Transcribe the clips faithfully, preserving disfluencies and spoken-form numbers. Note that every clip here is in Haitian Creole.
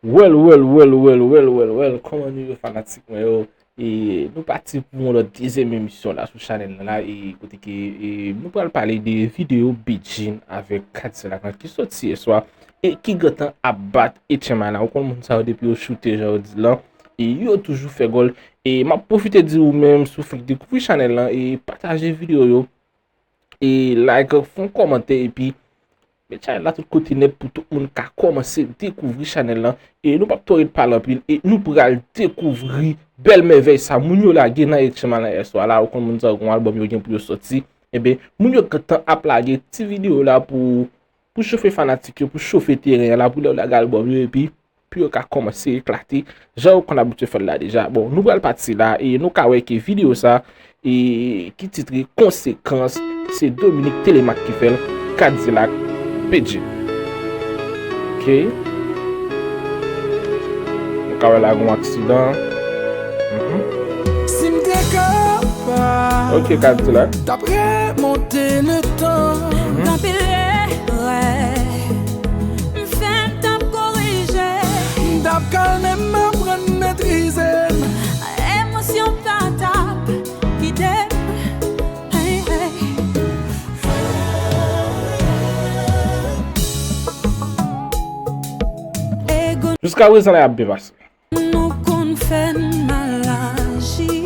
Well, well, well, well, well, well, well. Kòman nou ye fanatik mwen yo? E nou pati pou yon lòt dezyèm emisyon la sou chanèl la, la, e kote ke, e nou pral pale de videyo Bedjine avèk Kadilak lan ki soti yè swa e ki gentan ap bat H M I la. Ou konn moun sa yo depi yo choute jan yo di lan. E yo toujou fè gòl. E m ap pwofite di ou menm si w fèk dekouvri chanèl lan e pataje videyo yo. E like, fè yon kòmantè epi met chanèl la tout kote nèt pou tout moun ka kòmanse dekouvri chanèl lan. E nou p ap twò ret pale anpil e nou pral dekouvri bèl mèvèy sa moun yo lage nan H M I lan yè swa la. Ou konn moun sa yo gon albòm yo gen pou yo sòti. Enben, moun yo gentan ap lage ti videyo la pou, pou chofe fanatik yo, pou chofe teren an la, pou lè yo lage albòm yo epi pou yo ka kòmanse eklate jan yo konn abitye fè l la deja. Bon, nou pral pati la e nou ka wè ke videyo sa e ki titre Konsekans, se Dominique Telemaque ki fè l, Kadilak, Bedjine. Ok. Nou ka wè la gon aksidan. Mhm. Si m te kapab, ok, Kadilak. T ap remonte letan. Mhm. Anpil erè m fè, m t ap korije. M t ap kalme m, aprann metrize m. Emosyon pa t ap kite m. Hey, hey. Ego. Jiska prezan la, y ap byen pase. Nou konn fè n mal aji.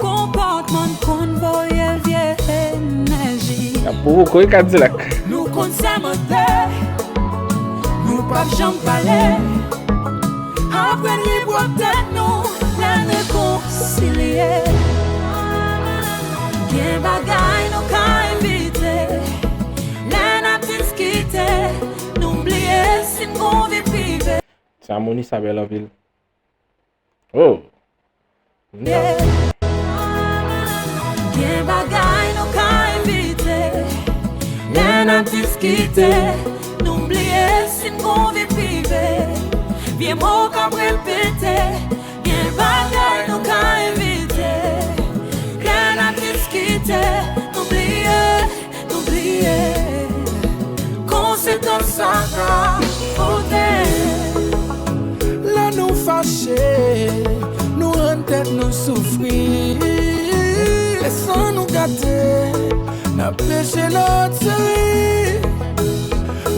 Konpòtman n konn voye vye enèji. Y ap pwovoke w, Kadilak. Nou konn sèmante. Nou p ap janm pale. Aprann li pwòp tèt nou, lè n rekonsilye. Gen bagay nou ka evite. Lè n ap diskite, nou bliye si n gon vi prive. Ti amoni sa bèl anpil. Oh. Gen bagay nou ka evite. Lè n ap diskite, nou bliye si n gon vi prive. Vye mo k ap repete. Gen bagay nou ka evite. Lè n ap diskite, nou bliye. Nou bliye konsekans sa ka pote. Lè nou fache, nou rann tèt nou soufri. E san nou gate, n ap peche lòt seri.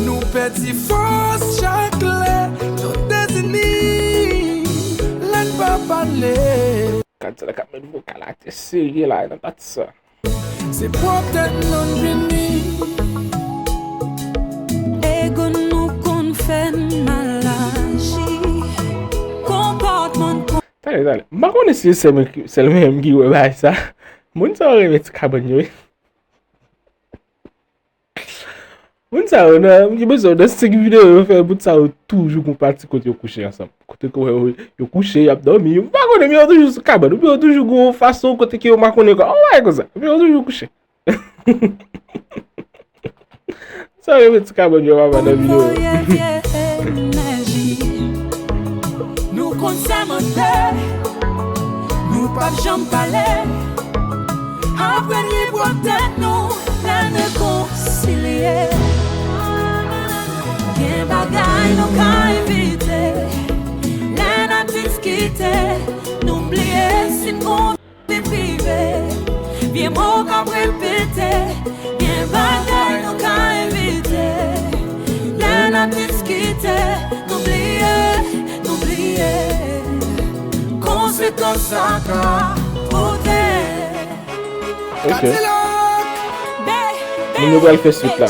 Nou pèdi fòs chak lè nou dezini. Lè n pa pale. Kadilak ap met vokal atè serye la nan pati sa. Se pwòp tèt nou n pini. Ego nou konn fè n mal aji. Konpòtman n konn. Tande, tande. M pa konnen si se sèl mwen, sèl mwen menm ki wè bagay sa. Moun sa yo renmen ti kabann yo, wi. Moun sa yo nan, m gen enpresyon nan senk videyo yo fè, moun sa yo toujou gon pati kote yo kouche ansanm. Kote ke w wè yo, yo kouche, y ap dòmi. M pa konnen, men yo toujou sou kabann. Oubyen yo toujou gon fason kote ke yo makonnen kwa. Yon bagay konsa. Oubyen yo toujou kouche. Sa yo renmen ti kabann yo, papa, nan videyo yo. Nou konn sèmante, nou p ap janm pale. Aprann li pwòp tèt nou, lè n rekonsilye. Gen bagay nou ka evite, lè n ap diskite, nou bliye si n gon vi prive. Vye mo k ap repete, gen bagay nou ka evite. Lè n ap diskite, nou bliye, nou bliye konsekans sa ka pote. Ok. Kadilak. Moun yo pral fè swit la.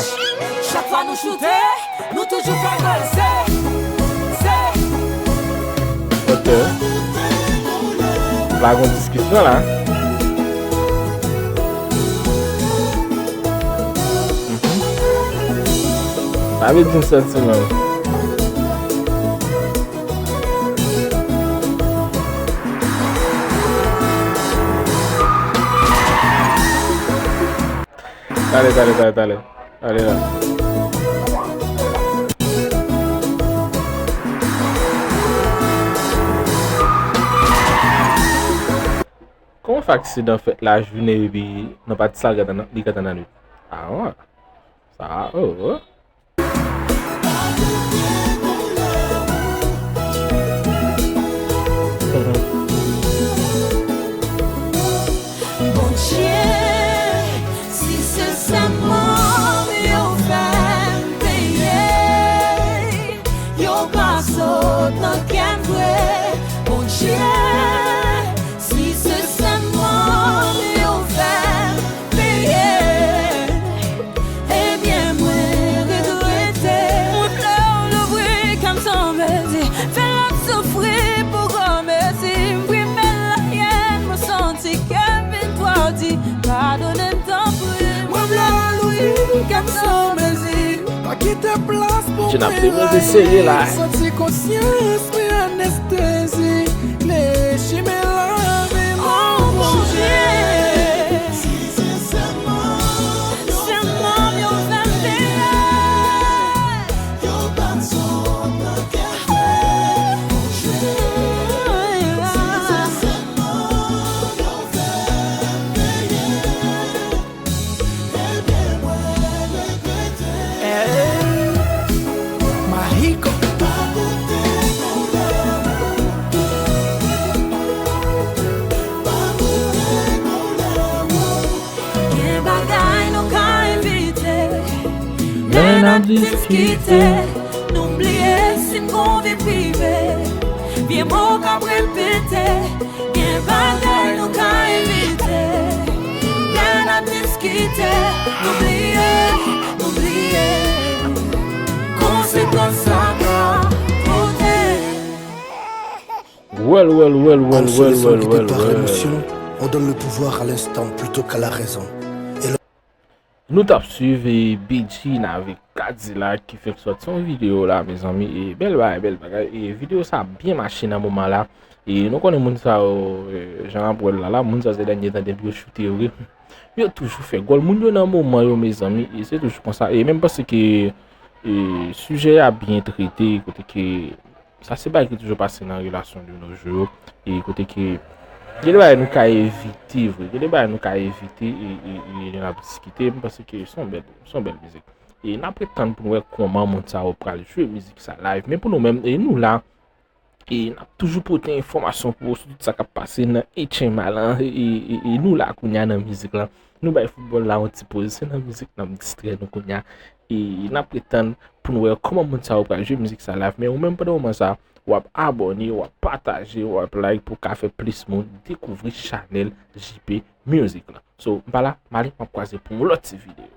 Chak fwa nou choute, nou toujou fè gòl. Se, se. Ok. La gon diskisyon la. Mhm. Sa vle di m santi menm. Tale, tale, tale, tale. Ale la. Kòman fè aksidan fèt lajounen epi nan pati sa l gentan, li gentan nan nwit? Ah, ouais. Sa, oh, oh. Bondye, si se sèman yo fè m peye, yo pa sot nan kè m vre. Bondye, si se sèman yo fè m peye, ebyen mwen regrete. Mwen vle w louvri kè m san mezi, fè l ap soufri pou granmezi. M prime l anyen, mwen santi kè m vin twò di. Padone m tanpri. Mwen vle w louvri kè m san mezi, pa kite plas pou mwen rayi. Ap serye la. Santi konsyans mwen anestezi, kle chimen lavi m. Oh, Bondye. Gen bagay nou ka evite. Lè n ap diskite, nou bliye si n gon vi prive. Vye mo k ap repete. Gen bagay nou ka evite. Lè n ap diskite, nou bliye, nou bliye konsekans sa ka pote. Well, well, well, well, well, well, well, well. On donne le pouvoir à l'instant plutôt qu'à la raison. Nou t ap swiv, e, B G n avèk Kadilak ki fèk sòti yon videyo la, mezanmi. E bèl bagay, bèl bagay. E videyo sa byen mache nan moman la. E nou konnen moun sa yo, e, jan n ap wè l la, la, moun sa se dènye tan depi yo choute yo, yo toujou fè gòl. Moun yo nan moman yo, mezanmi. E se toujou konsa. E menm paske, e, sijè a byen trete, kote ke Sa se bagay ki toujou pase nan relasyon de nos jours. E kote ke gen de bagay nou ka evite vre. Gen de bagay nou ka evite e, e, e lè n ap diskite. M panse ke se yon bèl, se yon bèl mizik. E n ap ret tann pou n wè kòman moun sa yo pral jwe mizik sa live. Men pou nou menm, e nou la, e n ap toujou pote enfòmasyon pou ou sou tout sa k ap pase nan H M A lan. E, e, e nou la kounye a nan mizik lan. Nou bay foutbòl la yon ti poz. Se nan mizik n ap distrè nou kounye a. E n ap ret tann pou n wè kòman moun sa yo pral jwe mizik sa live. Men ou menm pandan moman sa, w ap abòne, w ap pataje, w ap like pou ka fè plis moun dekouvri chanèl J P Music lan. So, m pa la, m ale, m ap kwaze pou yon lòt ti videyo.